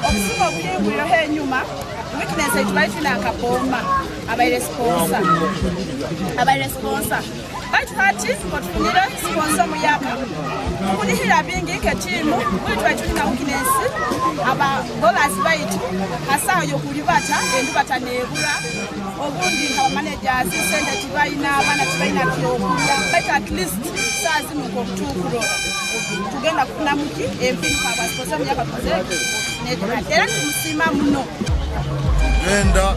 Obusimu obuhingwireho enyuma, weakness ei tubaire twine nka Boma abaire sponsor abaire sponsor baitu hati otufunire sponsor omuyaka tukunihira bingi nke tiimu buli twali tuli na weakness aba bowlers baitu ha saaha yokuribata endubata nebura obundi nka ba managers sente tibaina abaana tibaina kyokulya baitu at least saaha zinu nkokutukurora tugenda kufunamu ki empinduka habwa sponsor omuyaka tukozere ki era nitumusiima muno. Tugenda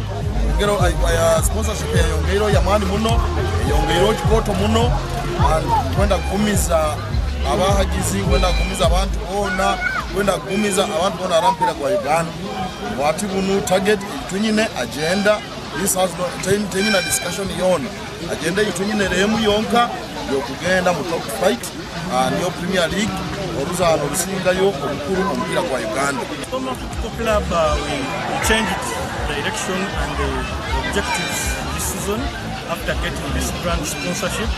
kwongera sponsorship eyayongeireho yamaani muno, eyongeireho kikooto muno and twenda kugumiza abahagizi, twenda kugumiza abantu boona, twenda kugumiza abantu boona hariho omupiira gwa Uganda ngu hati bunu target eitunyine agenda this has no tenyine discussion yoona agenda eitunyine eri emwe yonka yokugenda mu top flight niyo Premier League oruzaano orusingayo obukuru omu mupiira gwa Uganda. Boma Football Club we changed direction and the objectives this season after getting this brand sponsorship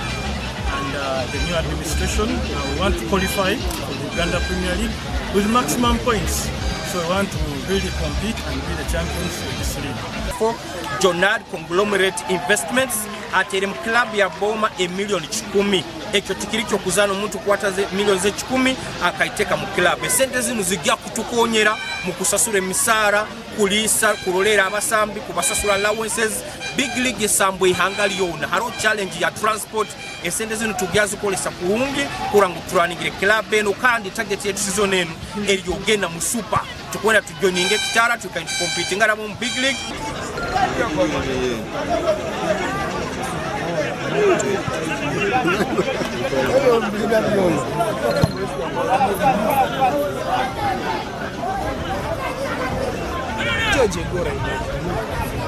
and the new administration. We want to qualify for the Uganda Premier League with maximum points. So we want to really compete and be the champions of this league. Jonard Conglomerate Investments ateire mu club ya Boma emillioni kikumi. Ekyo tikiri ky'okuzaana omuntu kukwata millioni ze kikumi akaiteka mu club. Esente zinu zigya kutukonyera mu kusasura emisaara, kuliisa, kurolera abasambi, kubasasura allowances. Big League esambwa ihanga lyona. Haroho challenge ya transport. Esente zinu tugya zikolesa kurungi kurora ngu turaningire club enu kandi target yetu season enu eri ogenda mu super. Tukwenda tujoininge ekitaara twikare nitukompitinga nabo omu Big League.